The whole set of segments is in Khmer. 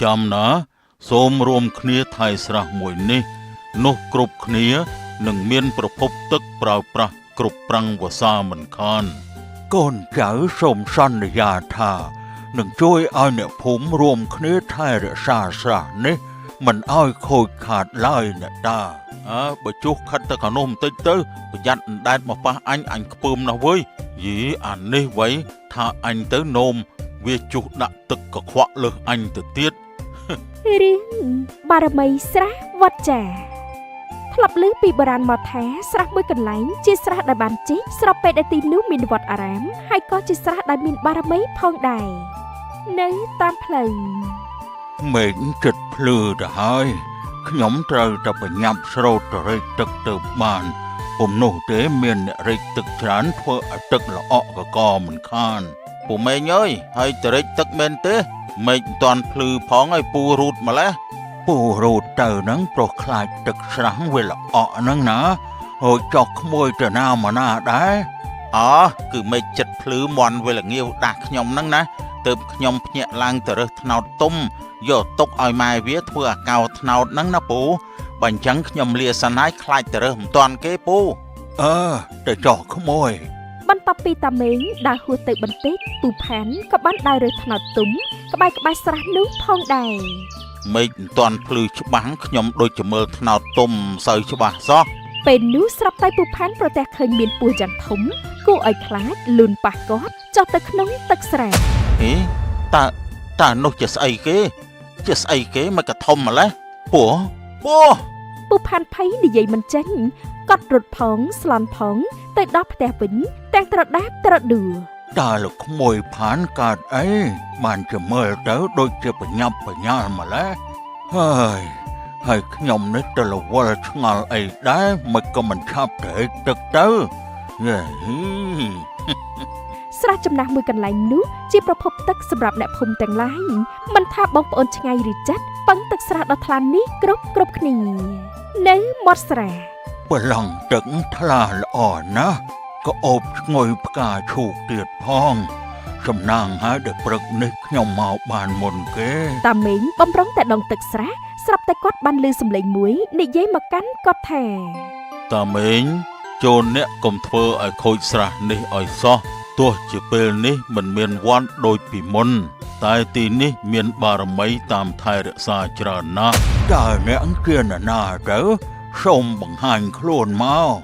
ចាំណាសូមរួមគ្នាថែស្រះមួយនេះ នោះគ្រប់គ្នានឹងមានប្រភពទឹកប្រើប្រាស់គ្រប់ប្រាំងវស្សាមិនខាន កូនចៅសូមសន្យាថានឹងជួយឲ្យអ្នកភូមិរួមគ្នាថែរក្សាស្រះនេះមិនឲ្យខូចខាតឡើយអ្នកតា អើបើជុះខិតទៅខាងនោះបន្តិចទៅប្រយ័ត្នអណ្ដែតមកប៉ះអញអញខ្ពើមណាស់វើយយីអានេះវៃថាអញទៅនោមវាជុះដាក់ទឹកកខ្វក់លើសអញទៅទៀត រឿងបារមីស្រះវត្តចាធ្លាប់ឮពីបុរាណមកថាស្រះមួយកន្លែងជាស្រះដែលបានជីកស្របពេលដែលទីនោះមានវត្តអារាមហើយក៏ជាស្រះដែលមានបារមីផងដែរនៅតាមផ្លូវ មេឃចិត្តភ្លឺទៅហើយខ្ញុំត្រូវតែប្រញាប់ស្រោតទៅរែកទឹកទៅបានពុំនោះទេមានអ្នករែកទឹកច្រើនធ្វើឲ្យទឹកល្អក់កកមិនខាន ពូមេងអើយហើយតរិចទឹកមែនទេមេឃមិនតាន់ភ្លឺផងឲ្យពូរូតម្លេះ ពូរូតទៅហ្នឹងប្រុសខ្លាចទឹកស្រះវាល្អក់ហ្នឹងណាហើយចោះក្មួយទៅណាមកណាដែរ អគឺមេឃចិត្តភ្លឺមន់វាល្ងាវដាស់ខ្ញុំហ្នឹងណាទើបខ្ញុំភ្ញាក់ឡើងទៅរើសថ្នោតទុំយកទុកឲ្យម៉ែវាធ្វើអាកោថ្នោតហ្នឹងណាពូបើអញ្ចឹងខ្ញុំលាសិនហើយខ្លាចទៅរើសមិនតាន់គេពូ អឺទៅចោះក្មួយ បន្ទាប់ពីតាមេងដើរហួសទៅបន្តិចពូផានក៏បានដើររើសថ្នោតទុំក្បែរក្បែរស្រះនោះផងដែរ មេឃមិនតាន់ភ្លឺច្បាស់ខ្ញុំដូចជាមើលថ្នោតទុំមិនសូវច្បាស់សោះ ពេលនោះស្រាប់តែពូផានប្រទះឃើញមានពស់យ៉ាងធំគួរឲ្យខ្លាចលូនប៉ះគាត់ចុះទៅក្នុងទឹកស្រះ ហេតើតើនោះជាស្អីគេ ជាស្អីគេមកកធំម្លេះពស់ពស់ ពូផានភ័យនិយាយមិនចេញកត់រត់ផងស្លន់ផងទៅដល់ផ្ទះវិញទាំងត្រដាបត្រដួល តើលោកក្មួយផានកើតអីបានជាមើលទៅដូចជាប្រញាប់ប្រញាល់ម្លេះហើយហើយខ្ញុំនេះទៅរវល់ឆ្ងល់អីដែរមិនក៏មិនឆាប់ទៅទឹកទៅយេហី ស្រះចំណាស់មួយកន្លែងនោះជាប្រភពទឹកសម្រាប់អ្នកភូមិទាំងឡាយមិនថាបងប្អូនឆ្ងាយឬជិតពឹងទឹកស្រះដ៏ថ្លានេះគ្រប់គ្រប់គ្នានៅមាត់ស្រះ ប្រឡងទឹកថ្លាល្អណាស់ក៏អូបឈ្ងុយផ្កាឈូកទៀតផងសំណាងហើយដែលព្រឹកនេះខ្ញុំមកបានមុនគេ តាមេងបំរុងតែដងទឹកស្រះស្រាប់តែគាត់បានឮសំឡេងមួយនិយាយមកកាន់គាត់ថា តាមេងចូលអ្នកកុំធ្វើឲ្យខូចស្រះនេះឲ្យសោះទោះជាពេលនេះមិនមានវត្តដូចពីមុន តែទីនេះមានបារមីតាមថែរក្សាច្រើនណាស់ តើអ្នកជានរណាទៅសូមបង្ហាញខ្លួនមក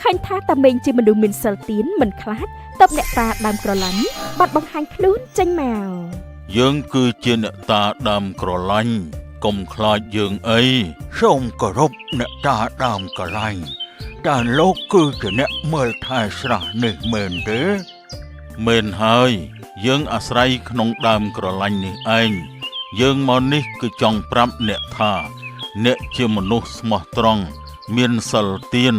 ឃើញថាតាមេងជាមនុស្សមានសិលទៀនមិនខ្លាចតបអ្នកតាដើមក្រឡាញ់បានបង្ហាញខ្លួនចេញមក យើងគឺជាអ្នកតាដើមក្រឡាញ់កុំខ្លាចយើងអី សូមគោរពអ្នកតាដើមកលាញ់តើលោកគឺជាអ្នកមើលថែស្រះនេះមែនទេ មែនហើយយើងអាស្រ័យក្នុងដើមក្រឡាញ់នេះឯងយើងមកនេះគឺចង់ប្រាប់អ្នកថា អ្នកជាមនុស្សស្មោះត្រង់មានសិលទៀន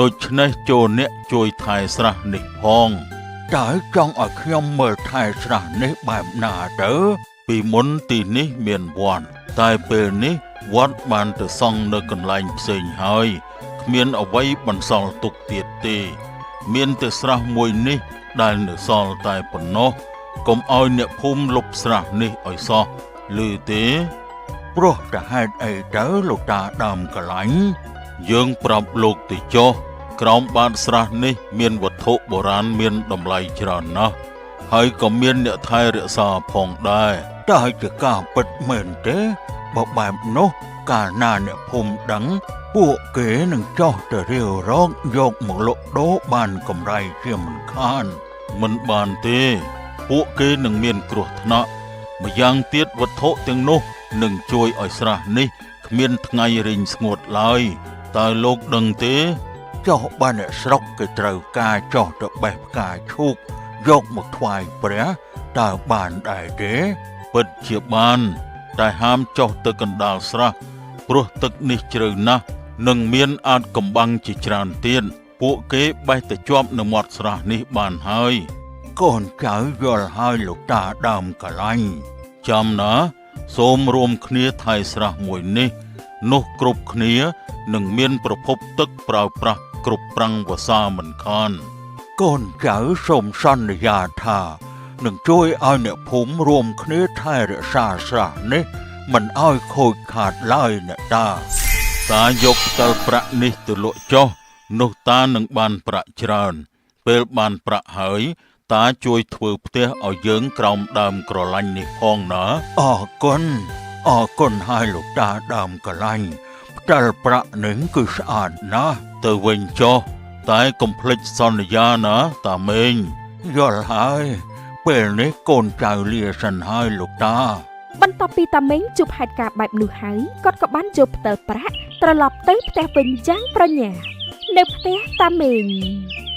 ដូច្នេះចូលអ្នកជួយថែស្រះនេះផង តើចង់ឲ្យខ្ញុំមើលថែស្រះនេះបែបណាទៅ ពីមុនទីនេះមានវត្តតែពេលនេះវត្តបានទៅសង់នៅកន្លែងផ្សេងហើយគ្មានអ្វីបន្សល់ទុកទៀតទេ មានតែស្រះមួយនេះដែលនៅសល់តែប៉ុណ្ណោះកុំឲ្យអ្នកភូមិលុបស្រះនេះឲ្យសោះឮទេ ព្រោះតែហេតុអីទៅលោកតាដើមកលាញ់ យើងប្រាប់លោកទៅចុះក្រោមបាតស្រះនេះមានវត្ថុបុរាណមានតម្លៃច្រើនណាស់ហើយក៏មានអ្នកថែរក្សាផងដែរ តើជាការពិតមែនទេបើបែបនោះកាលណាអ្នកភូមិដឹង ពួកគេនឹងចោះទៅរាវរកយកមកលក់ដូរបានកម្រៃជាមិនខាន មិនបានទេ ពួកគេនឹងមានគ្រោះថ្នាក់ម្យ៉ាងទៀតវត្ថុទាំងនោះនឹងជួយឲ្យស្រះនេះគ្មានថ្ងៃរីងស្ងួតឡើយតើលោកដឹងទេ ចុះបើអ្នកស្រុកគេត្រូវការចោះទៅបេះផ្កាឈូកយកមកថ្វាយព្រះតើបានដែរទេ ពិតជាបាន តែហាមចុះទៅកណ្ដាលស្រះព្រោះទឹកនេះជ្រៅណាស់និងមានអាចកំបាំងជាច្រើនទៀតពួកគេបេះទៅជាប់នៅមាត់ស្រះនេះបានហើយ កូនចៅយល់ហើយលោកតាដើមកលាញ់ ចាំណាសូមរួមគ្នាថែស្រះមួយនេះ នោះគ្រប់គ្នានឹងមានប្រភពទឹកប្រើប្រាស់គ្រប់ប្រាំងវស្សាមិនខាន កូនចៅសូមសន្យាថា នឹងជួយឲ្យអ្នកភូមិរួមគ្នាថែរក្សាស្រះនេះមិនឲ្យខូចខាតឡើយអ្នកតា តាយកផ្តិលប្រាក់នេះទៅលក់ចុះនោះតានឹងបានប្រាក់ច្រើន ពេលបានប្រាក់ហើយ តាជួយធ្វើផ្ទះឲ្យយើងក្រោមដើមក្រឡាញ់នេះផងណា អរគុណអរគុណហើយលោកតាដើមកលាញ់ផ្តិលប្រាក់នឹងគឺស្អាតណាស់ ទៅវិញចុះតែកុំភ្លេចសន្យាណាតាមេង យល់ហើយពេលនេះកូនចៅលាសិនហើយលោកតា បន្ទាប់ពីតាមេងជួបហេតុការណ៍បែបនោះហើយគាត់ក៏បានយកផ្តិលប្រាក់ត្រឡប់ទៅផ្ទះវិញយ៉ាងប្រញាប់នៅផ្ទះតាមេង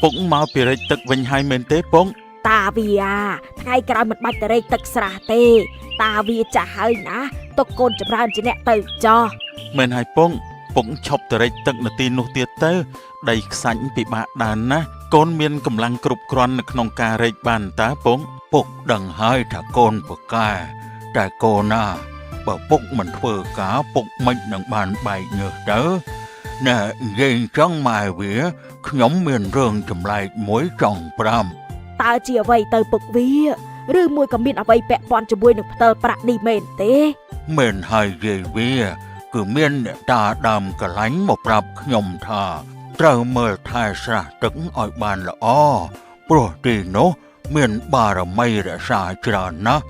ពុកមកពីរែកទឹកវិញហើយមែនទេពុក តាវាថ្ងៃក្រោយមិនបាច់ទៅរែកទឹកស្រះទេ តាវាចាស់ហើយណាទុកកូនចម្រើនជាអ្នកទៅចោះ មែនហើយពុកពុកឈប់ទៅរែកទឹកនៅទីនោះទៀតទៅដីខ្សាច់ពិបាកដើរណាស់កូនមានកម្លាំងគ្រប់គ្រាន់នៅក្នុងការរែកបានតើពុក ពុកដឹងហើយថាកូនពកែតែកូនណាបើពុកមិនធ្វើការពុកមិននឹងបានបែកញើសទៅណែនិយាយចង់ម៉ែវាខ្ញុំមានរឿងចម្លែកមួយចង់ប្រាប់ តើជាអ្វីទៅពុកវាឬមួយក៏មានអ្វីពាក់ព័ន្ធជាមួយនឹងផ្តិលប្រាក់នេះមែនទេ មែនហើយយាយវាគឺមានអ្នកតាដើមកលាញ់មកប្រាប់ខ្ញុំថាត្រូវមើលថែស្រះទឹកឲ្យបានល្អព្រោះទីនោះមានបារមីរក្សាច្រើនណាស់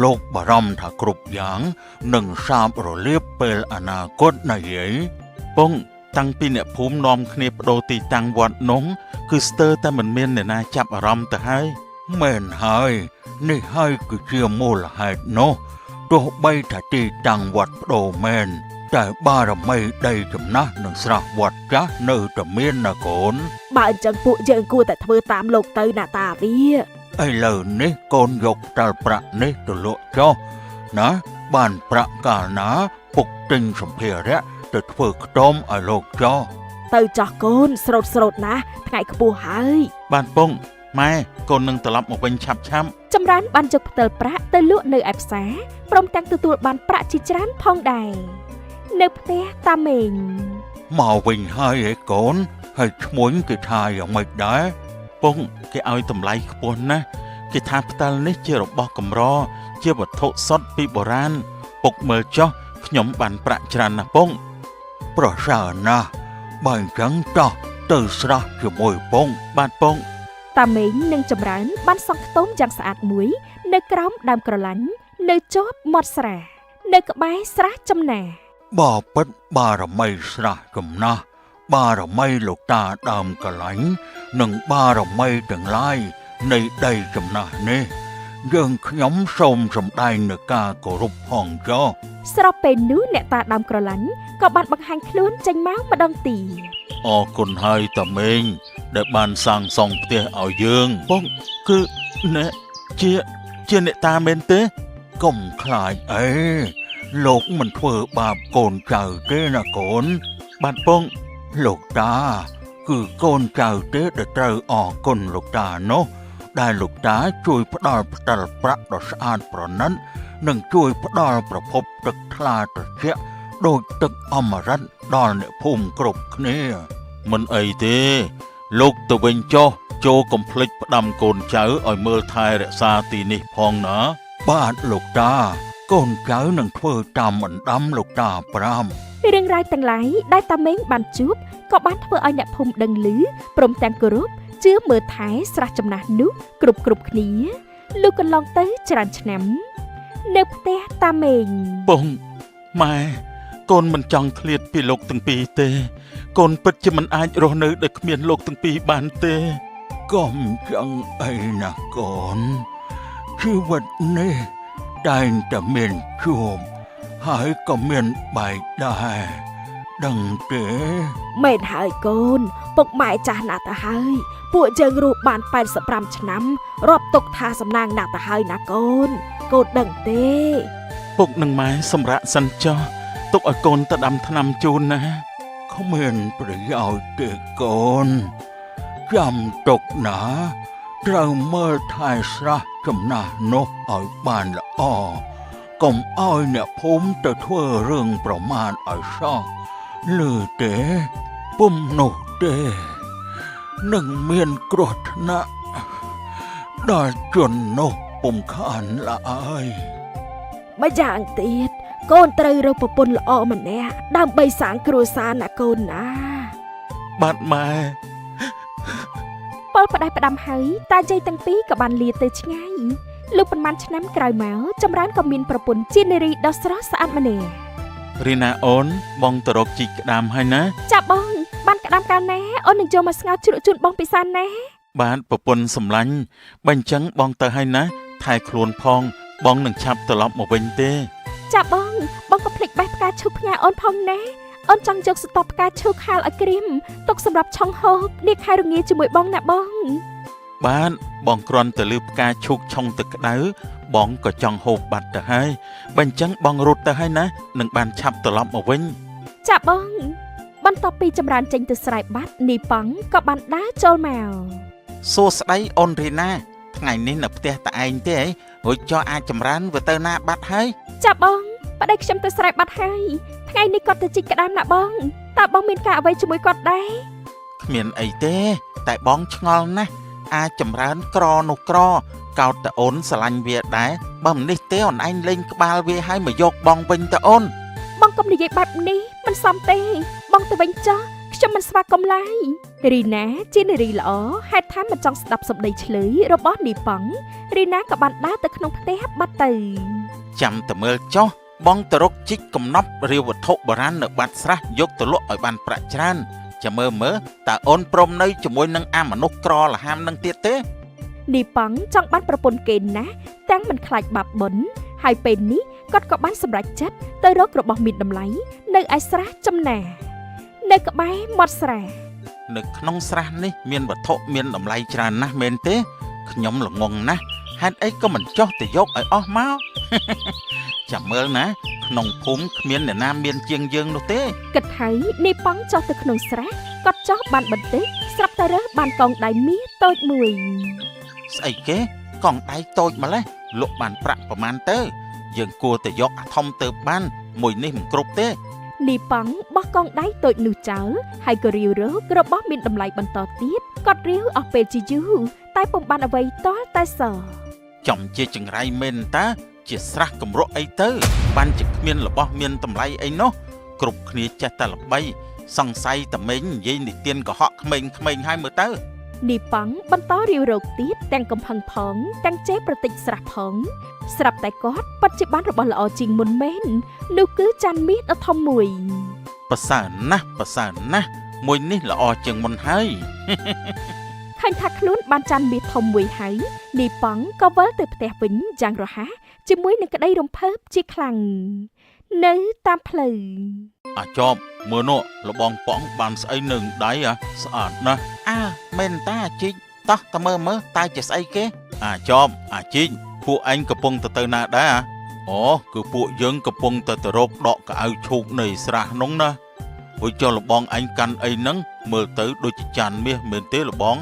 លោកបារម្ភថាគ្រប់យ៉ាងនឹងសាបរលាបពេលអនាគតណាយាយ ពុងតាំងពីអ្នកភូមិនាំគ្នាបដូរទីតាំងវត្តនោះគឺស្ទើរតែមិនមានអ្នកណាចាប់អារម្មណ៍ទៅហើយ មែនហើយនេះហើយគឺជាមូលហេតុនោះទោះបីថាទីតាំងវត្តបដូរមែនតែបារមីដីចំណាស់និងស្រះវត្តចាស់នៅតែមានណាកូន បើអញ្ចឹងពួកយើងគួរតែធ្វើតាមលោកទៅណាតាវា ឥឡូវនេះកូនយកផ្តិលប្រាក់នេះទៅលក់ចុះណាបានប្រាក់កាលណាពុកទិញសម្ភារៈទៅធ្វើខ្ទមឲ្យលោកចុះ ទៅចោះកូនស្រូតស្រូតណាស់ថ្ងៃខ្ពស់ហើយ បានពុងម៉ែកូននឹងត្រឡប់មកវិញឆាប់ឆាប់ ចម្រើនបានយកផ្តិលប្រាក់ទៅលក់នៅឯផ្សារព្រមទាំងទទួលបានប្រាក់ជាច្រើនផងដែរនៅផ្ទះតាមេង មកវិញហើយឯកូនហើយឈ្មួញគេថាយ៉ាងម៉េចដែរ ពុងគេឲ្យតម្លៃខ្ពស់ណាស់គេថាផ្តិលនេះជារបស់កម្រជាវត្ថុសុទ្ធពីបុរាណពុកមើលចុះខ្ញុំបានប្រាក់ច្រើនណាស់ពុង ប្រសើរណាស់បើអញ្ចឹងតោះទៅស្រះជាមួយពង បាទពុង តាមេងនិងចម្រើនបានសង់ខ្ទមយ៉ាងស្អាតមួយ នៅក្រោមដើមក្រឡាញ់នៅជាប់មាត់ស្រះនៅក្បែរស្រះចំណា បពិតបារមីស្រះចំណាស់បារមីលោកតាដើមកលាញ់និងបារមីទាំងឡាយនៃដីចំណាស់នេះយើងខ្ញុំសូមសម្ដែងនូវការគោរពផងចុះ ស្របពេលនោះអ្នកតាដើមក្រឡាញ់ក៏បានបង្ហាញខ្លួនចេញមកម្ដងទៀត អរគុណហើយតាមេងដែលបានសាងសង់ផ្ទះឲ្យយើងពុងគឺអ្នកជាជាអ្នកតាមែនទេ កុំខ្លាចអីលោកមិនធ្វើបាបកូនចៅទេណាកូន បាទពុង លោកតាគឺកូនចៅទេដែលត្រូវអរគុណលោកតានោះដែលលោកតាជួយផ្ដល់ផ្តិលប្រាក់ដ៏ស្អាតប្រណិតនិងជួយផ្ដល់ប្រភពទឹកថ្លាត្រជាក់ដូចទឹកអមរិតដល់អ្នកភូមិគ្រប់គ្នា មិនអីទេ លោកទៅវិញចុះចូលកុំភ្លេចផ្ដាំកូនចៅឲ្យមើលថែរក្សាទីនេះផងណា បាទលោកតាកូនចៅនឹងធ្វើតាមបណ្ដាំលោកតាប្រាំ រឿងរ៉ាវទាំងឡាយដែលតាមេងបានជួបក៏បានធ្វើឲ្យអ្នកភូមិដឹងឮព្រមទាំងគោរពជឿមើលថែស្រះចំណាស់នោះគ្រប់គ្រប់គ្នាលុះកន្លងទៅច្រើនឆ្នាំនៅផ្ទះតាមេង ពុងម៉ែកូនមិនចង់ឃ្លាតពីលោកទាំងពីរទេ កូនពិតជាមិនអាចរស់នៅដោយគ្មានលោកទាំងពីរបានទេ កុំចឹងអីណាកូនជីវិតនេះតែងតែមានជួបហើយក៏មានបែកដែរដឹងទេ មែនហើយកូនពុកម៉ែចាស់ណាស់ទៅហើយពួកយើងរស់បាន85ឆ្នាំរាប់ទុកថាសំណាងណាស់ទៅហើយណាកូនកូនដឹងទេ ពុកនិងម៉ែសម្រាប់សិនចុះទុកឲ្យកូនទៅដាំថ្នាំជូនណា គ្មានប្រយោជន៍ទេកូនចាំទុកណាត្រូវមើលថែស្រះចំណាស់នោះឲ្យបានល្អកុំឲ្យអ្នកភូមិទៅធ្វើរឿងប្រមាថឲ្យសោះឮទេពុំនោះទេនឹងមានគ្រោះថ្នាក់ដល់ជននោះ ពុំខានឡើយ ម្យ៉ាងទៀតកូនត្រូវរកប្រពន្ធល្អម្នាក់ដើម្បីសាងគ្រួសារណាកូនណា បាទម៉ែ ពលផ្ដែផ្ដាំហើយតាយាយទាំងពីរក៏បានលាទៅឆ្ងាយលុះប៉ុន្មានឆ្នាំក្រោយមកចម្រើនក៏មានប្រពន្ធជានារីដ៏ស្រស់ស្អាតម្នាក់ រីណាអូនបងទៅរកជីកក្តាមហើយណា ចាបងបានក្តាមកាលណាអូននឹងយកមកស្ងោរជ្រក់ជូនបងពិសាណា បាទប្រពន្ធសម្លាញ់បើអញ្ចឹងបងទៅហើយណាថែខ្លួនផង បងនឹងឆាប់ត្រឡប់មកវិញទេ ចាបងបងក៏ភ្លេចបេះផ្កាឈូកផ្ញើអូនផងណាអូនចង់យកសតបផ្កាឈូកហាលឲ្យក្រៀមទុកសម្រាប់ឆុងហូបនាខែរងាជាមួយបងណាបង បាទបងគ្រាន់តែលឺផ្កាឈូកឆុងទឹកក្តៅបងក៏ចង់ហូបបាត់ទៅហើយបើអញ្ចឹងបងរត់ទៅហើយណានឹងបានឆាប់ត្រឡប់មកវិញ ចាបង បន្ទាប់ពីចម្រើនចេញទៅស្រែបាត់នីប៉ង់ក៏បានដើរចូលមក សួស្តីអូនរីណា ថ្ងៃនេះនៅផ្ទះតឯងទេអីរួចចុះអាចចម្រើនវាទៅណាបាត់ហើយ ចាបងប្តីខ្ញុំទៅស្រែបាត់ហើយថ្ងៃនេះគាត់ទៅជីកក្តាមណាបងតើបងមានការអ្វីជាមួយគាត់ដែរ គ្មានអីទេ តែបងឆ្ងល់ណាស់អាចចម្រើនក្រនោះក្រកោតតអូនស្រឡាញ់វាដែរបើមិននេះទេអូនឯងលេងក្បាលវាឲ្យមកយកបងវិញតអូន បងកុំនិយាយបែបនេះមិនសមទេ បងទៅវិញចុះខ្ញុំមិនស្វាគមន៍ឡើយរីណាជានារីល្អហេតុថាមិនចង់ស្ដាប់សម្ដីឆ្លើយរបស់នីប៉ង់រីណាក៏បានដើរទៅក្នុងផ្ទះបាត់ទៅ ចាំតែមើលចុះបងទៅរកជីកកំណប់រាវវត្ថុបុរាណនៅបាត់ស្រះយកទៅលក់ឲ្យបានប្រាក់ច្រើនចាំមើលមើលតើអូនព្រមនៅជាមួយនឹងអាមនុស្សក្រលហាមនឹងទៀតទេ នីប៉ង់ចង់បានប្រពន្ធគេណាស់ទាំងមិនខ្លាចបាបបុណ្យហើយពេលនេះគាត់ក៏បានសម្រេចចិត្តទៅរករបស់មានតម្លៃនៅឯស្រះចំណានៅក្បែរមាត់ស្រះ នៅក្នុងស្រះនេះមានវត្ថុមានតម្លៃច្រើនណាស់មែនទេខ្ញុំល្ងងណាស់ហេតុអីក៏មិនចោះទៅយកឲ្យអស់មក ចាំមើលណា ក្នុងភូមិគ្មានអ្នកណាមានជាងយើងនោះទេ គិតហើយនីប៉ង់ចុះទៅក្នុងស្រះគាត់ចោះបានបន្តិចស្រាប់តែរើសបានកងដៃមាសតូចមួយ ស្អីគេកង់ដៃតូចម្លេះលក់បានប្រាក់ប្រមាណទៅ យើងគួរតែយកអាធំទៅបាន មួយនេះមិនគ្រប់ទេ នីប៉ង់បោះកងដៃតូចនោះចោលហើយក៏រាវរករបស់មានតម្លៃបន្តទៀតគាត់រាវអស់ពេលជាយូរតែពុំបានអ្វីតល់តែសោះ ចំជាចង្រៃមែនតាជាស្រះកម្រក់អីទៅ បានជាគ្មានរបស់មានតម្លៃអីនោះគ្រប់គ្នាចេះតែល្បី សង្ស័យតែមេងនិយាយនិទានកុហកក្មេងៗហើយមើលទៅ នីប៉ង់បន្តរាវរកទៀតទាំងកំហឹងផងទាំងជេរប្រតិចស្រះផងស្រាប់តែគាត់ពិតជាបានរបស់ល្អជាងមុនមែននោះគឺចានមាសដ៏ធំមួយ ប្រសើរណាស់ប្រសើរណាស់មួយនេះល្អជាងមុនហើយ ឃើញថាខ្លួនបានចានមាសធំមួយហើយនីប៉ង់ក៏វិលទៅផ្ទះវិញយ៉ាងរហ័សជាមួយនឹងក្តីរំភើបជាខ្លាំងនៅតាមផ្លូវ អាចប់មើលនោះលបងប៉ងបានស្អីនឹងដៃអាស្អាតណាស់ អើមែនតាអាជីកតោះតើមើលមើលតើជាស្អីគេ អាចប់អាជីកពួកឯងកំពុងទៅទៅណាដែរអាអូគឺពួកយើងកំពុងតែទៅរកដកកៅអៅឈូកនៃស្រះនោះណារួចចុះលបងឯងកាន់អីហ្នឹងមើលទៅដូចជាចានមាសមែនទេលបង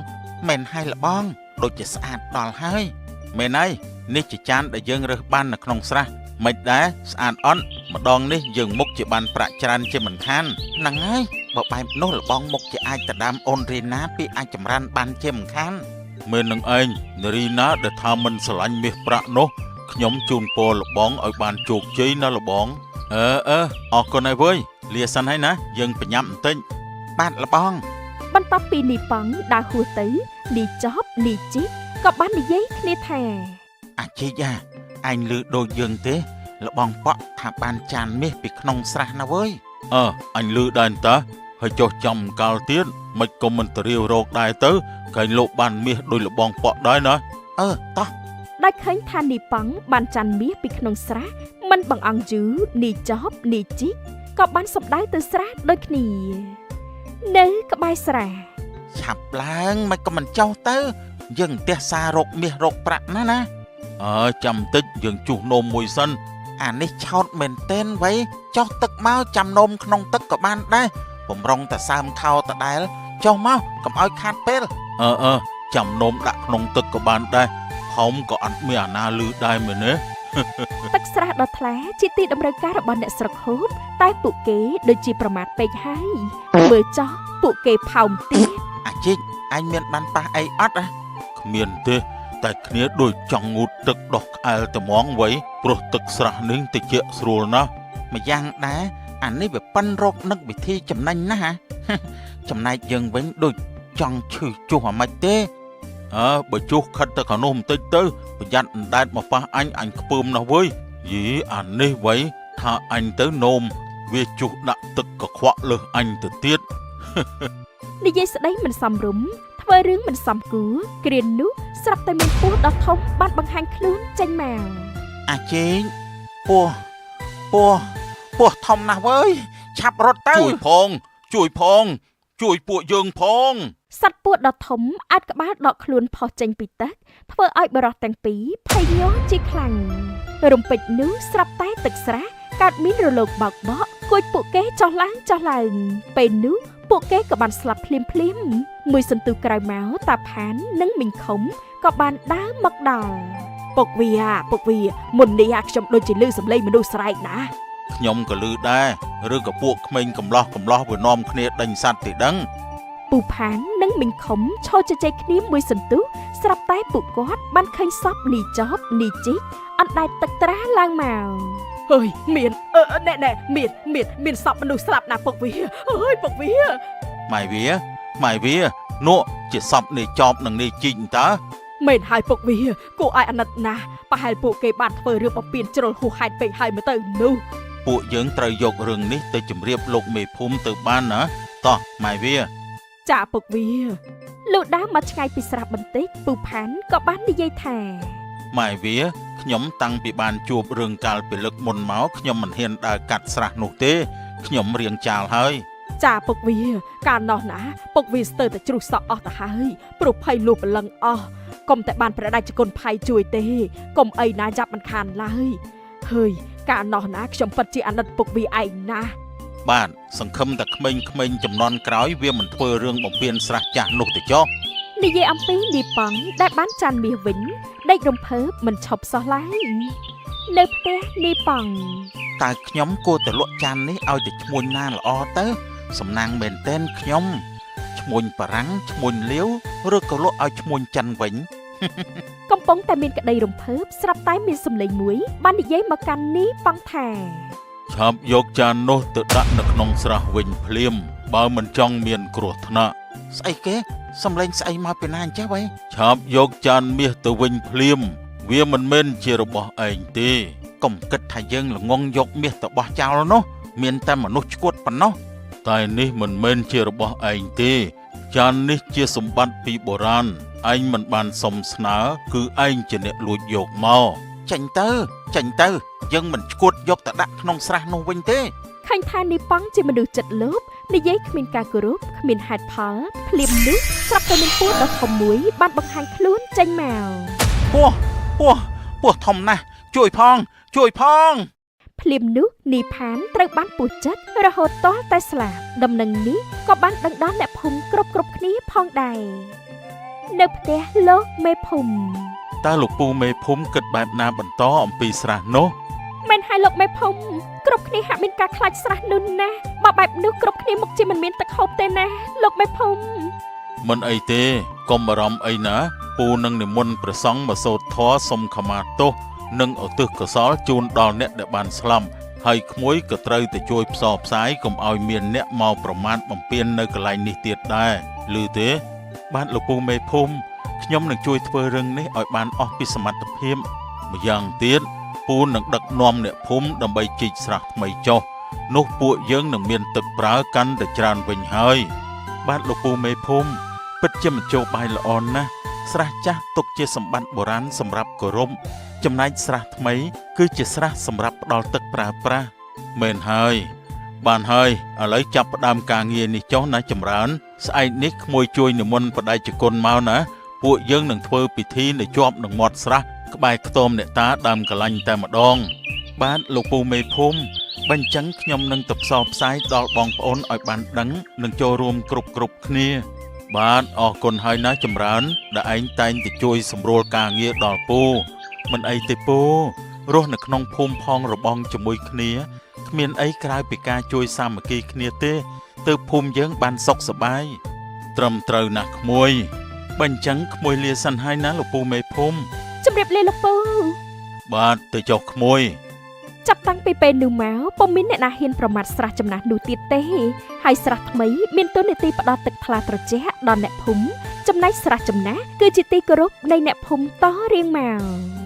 មែនហើយលបងដូចជាស្អាតដល់ហើយ មែនហើយនេះជាចានដែលយើងរើសបាននៅក្នុងស្រះមិនដែរស្អាតអត់ម្ដងនេះយើងមុខជាបានប្រាក់ច្រើនជាមិនខាន ហ្នឹងហើយបើបែបនោះលបងមុខជាអាចទៅដើមអូនរីណាពីអាចចម្រើនបានជាមិនខាន មែននឹងឯងនារីណាដែលថាមិនស្រឡាញ់មាសប្រាក់នោះខ្ញុំជូនពរលបងឲ្យបានជោគជ័យណាលបងអើអើអរគុណហើយវើយលាសិនហើយណាយើងប្រញាប់បន្តិច បាទលបង បន្ទាប់ពីនីប៉ង់ដើរហួសទៅនីចប់នីជីកក៏បាននិយាយគ្នាថា អាជីកអាឯងលឺដូចយើងទេលបងប៉ក់ថាបានចានមាសពីក្នុងស្រះណាវើយ អើអញលឺដែរតាហើយចុះចំកាលទៀតមិនក៏មិនទៅរាវរកដែរទៅកែងលោកបានមាសដោយលបងប៉ក់ដែរណា អឺតោះ ដោយឃើញថានីប៉ង់បានចានមាសពីក្នុងស្រះមិនបង្អង់យូរនីចប់នីជីកក៏បានសម្ដៅទៅស្រះដូចគ្នា នៅក្បែរស្រះ ឆាប់ឡើងមិនក៏មិនចោះទៅ យើងផ្ទះសាររកមាសរកប្រាក់ណាណា អើចាំបន្តិចយើងជុះនំមួយសិន អានេះឆោតមែនទែនវៃចោះទឹកមកចាំនំក្នុងទឹកក៏បានដែរបំរុងតែសើមខោដដែលចុះមកកុំឲ្យខាតពេល អើអើចាំនំដាក់ក្នុងទឹកក៏បានដែរផោមក៏អត់មានអាណាលឺដែរមែនទេ ទឹកស្រះដ៏ថ្លាជាទីតម្រូវការរបស់អ្នកស្រុកហូបតែពួកគេដូចជាប្រមាថពេកហើយមើលចោះពួកគេផោមទៀត អាជីកឯងមានបានប៉ះអីអត់ហ៎ គ្មានទេ តែគ្នាដូចចង់ងូតទឹកដោះក្អែលតែហ្មងវៃព្រោះទឹកស្រះនេះតិចស្រួលណាស់ ម្យ៉ាងដែរអានេះវាប៉ិនរកនឹកវិធីចំណេញណាស់ហ៎ ចំណែកយើងវិញដូចចង់ឈឺជុះអាម៉េចទេ អើបើជុះខិតទៅខាងនោះបន្តិចទៅប្រយ័ត្នអណ្ដែតមកប៉ះអញអញខ្ពើមណាស់វើយយីអានេះវៃថាអញទៅនោមវាជុះដាក់ទឹកកខ្វក់លើសអញទៅទៀត និយាយស្ដីមិនសមរម្យធ្វើរឿងមិនសមគួរគ្រានោះស្រាប់តែមានពស់ដ៏ធំបានបង្ហាញខ្លួនចេញមក អាជេងពោះពោះពោះធំណាស់វើយឆាប់រត់ទៅ ជួយផង ជួយផង ជួយពួកយើងផង សត្វពស់ដ៏ធំអាចក្បាលដកខ្លួនផុសចេញពីទឹកធ្វើឲ្យបរិសទាំងពីរភ័យញ័រជាខ្លាំងរំពេចនោះស្រាប់តែទឹកស្រះកើតមានរលកបោកបក់គួចពួកគេចុះឡើងចុះឡើងពេលនោះពួកគេក៏បានស្លាប់ភ្លាមភ្លាមៗមួយសន្ទុះក្រោយមកតាផាននិងមីងខុំក៏បានដើរមកដល់ ពុកវាពុកវាមុននេះអាខ្ញុំដូចជាលឺសំឡេងមនុស្សស្រែកណា ខ្ញុំក៏លឺដែរឬក៏ពួកក្មេងកំឡោះកំឡោះវានាំគ្នាដេញសត្វទីដឹង ពូផាននិងមីងខុំឈរជជែកគ្នាមួយសន្ទុះស្រាប់តែពួកគាត់បានឃើញសពនីចប់នីជីកអណ្ដែតទឹកត្រាឡើងមក ហើយមានអឺណែណែមានមានមានសពមនុស្សស្លាប់ណាពុកវាអើយពុកវា ម៉ែវាម៉ែវានោះជាសពនៃចប់និងនៃជីកតើ មែនហើយពុកវាគួរឲ្យអាណិតណាស់ប្រហែលពួកគេបានធ្វើរឿងបំពេញជ្រុលហួសហេតុពេកហើយមើលទៅនោះ ពួកយើងត្រូវយករឿងនេះទៅជម្រាបលោកមេភូមិទៅបានណាតោះម៉ែវា ចាពុកវា លុះដើរមកឆ្ងាយពីស្រះបន្តិចពូផានក៏បាននិយាយថា ម៉ែវាខ្ញុំតាំងពីបានជួបរឿងកាលពីលើកមុនមកខ្ញុំមិនហ៊ានដើរកាត់ស្រះនោះទេខ្ញុំរៀងចាលហើយ ចាពុកវាកាលនោះណាពុកវាស្ទើរតែជ្រុះសក់អស់ទៅហើយព្រោះភ័យលុះព្រលឹងអស់កុំតែបានព្រះដេចគុណភ័យជួយទេកុំអីណាចាប់មិនខានឡើយហើយកាលនោះណាខ្ញុំពិតជាអាណិតពុកវាឯងណាស់ បាទសង្ឃឹមតែក្មេងៗចំនួនក្រោយវាមិនធ្វើរឿងបំពេញស្រះចាស់នោះទេចុះ និយាយអំពីនីប៉ង់ដែលបានចានមាសវិញដេករំភើបមិនឈប់សោះឡើយនៅផ្ទះនីប៉ង់ តើខ្ញុំគួរតែលក់ចាននេះឲ្យទៅឈ្មួញណាល្អទៅសំណាងមែនទែនខ្ញុំឈ្មួញបារាំងឈ្មួញលាវឬក៏លក់ឲ្យឈ្មួញចិនវិញ កំពុងតែមានក្តីរំភើបស្រាប់តែមានសម្លេងមួយបាននិយាយមកកាន់នីប៉ង់ថា ឆាប់យកចាននោះទៅដាក់នៅក្នុងស្រះវិញភ្លាម បើមិនចង់មានគ្រោះថ្នាក់ ស្អីគេសំឡេងស្អីមកពីណាអញ្ចេះវ៉ៃ ឆាប់យកចានមាសទៅវិញភ្លាម វាមិនមែនជារបស់ឯងទេ កុំគិតថាយើងល្ងងយកមាសទៅបោះចោលនោះមានតែមនុស្សឈួតប៉ុណ្ណោះ តែនេះមិនមែនជារបស់ឯងទេ ចាននេះជាសម្បត្តិពីបុរាណឯងមិនបានសុំស្នើគឺឯងជាអ្នកលួចយកមក ចេញទៅចេញទៅយើងមិនឈួតយកទៅដាក់ក្នុងស្រះនោះវិញទេ ឃើញថានីប៉ង់ជាមនុស្សចិត្តលោភនិយាយគ្មានការគោរពគ្មានហេតុផលភ្លាមនោះស្រាប់តែមានពស់ដ៏ធំមួយបានបង្ហាញខ្លួនចេញមក ពោះពោះពោះធំណាស់ជួយផង ជួយផង ភ្លាមនោះនីផានត្រូវបានពស់ចឹករហូតទាល់តែស្លាប់ដំណឹងនេះក៏បានដឹងដល់អ្នកភូមិគ្រប់គ្រប់គ្នាផងដែរនៅផ្ទះលោកមេភូមិ តើលោកពូមេភូមិគិតបែបណាបន្តអំពីស្រះនោះ មែនហើយលោកមេភូមិគ្រប់គ្នាហាក់មានការខ្លាចស្រះនោះណាស់បើបែបនោះគ្រប់គ្នាមុខជាមិនមានទឹកហូបទេណាលោកមេភូមិ មិនអីទេកុំបារម្ភអីណាពូនឹងនិមន្តព្រះសង្ឃមកសូត្រធម៌សុំខមាទោសនិងឧទ្ទិសកុសលជូនដល់អ្នកដែលបានស្លាប់ហើយក្មួយក៏ត្រូវតែជួយផ្សព្វផ្សាយកុំឲ្យមានអ្នកមកប្រមាថបំពាននៅកន្លែងនេះទៀតដែរឮទេ បាទលោកពូមេភូមិខ្ញុំនឹងជួយធ្វើរឿងនេះឲ្យបានអស់ពីសមត្ថភាពម្យ៉ាងទៀតពូនឹងដឹកនាំអ្នកភូមិដើម្បីជីកស្រះថ្មីចុះនោះពួកយើងនឹងមានទឹកប្រើកាន់តែច្រើនវិញហើយ បាទលោកពូមេភូមិពិតជាមធ្យោបាយល្អណាស់ស្រះចាស់ទុកជាសម្បត្តិបុរាណសម្រាប់គោរពចំណែកស្រះថ្មី គឺជាស្រះសម្រាប់ផ្ដល់ទឹកប្រើប្រាស់មែនហើយ បានហើយឥឡូវចាប់ផ្ដើមការងារនេះចុះណាចម្រើន ស្អែកនេះក្មួយជួយនិមន្តបដិជគុណមកណាពួកយើងនឹងធ្វើពិធីនៅជាប់នឹងមាត់ស្រះក្បែរខ្ទមអ្នកតាដើមកលាញ់តែម្ដង បាទលោកពូមេភូមិបើអញ្ចឹងខ្ញុំនឹងទៅផ្សព្វផ្សាយដល់បងប្អូនឲ្យបានដឹងនិងចូលរួមគ្រប់គ្រប់គ្នា បាទអរគុណហើយណាចម្រើន ដែលឯងតែងតែជួយសម្រួលការងារដល់ពូមិនអីទេពូរស់នៅក្នុងភូមិផងរបងជាមួយគ្នាគ្មានអីក្រៅពីការជួយសាមគ្គីគ្នាទេទើបភូមិយើងបានសុខសប្បាយត្រឹមត្រូវណាស់ក្មួយ។ បើអញ្ចឹងក្មួយលាសិនហើយណាលោកពូមេភូមិ ជម្រាបលាលោកពូ បាទទៅចុះក្មួយ ចាប់តាំងពីពេលនោះមកពុំមានអ្នកណាហ៊ានប្រមាថស្រះចំណាស់នោះទៀតទេហើយស្រះថ្មីមានតួនាទីផ្ដល់ទឹកថ្លាត្រជាក់ដល់អ្នកភូមិចំណែកស្រះចំណាស់គឺជាទីគោរពនៃអ្នកភូមិតរៀងមក។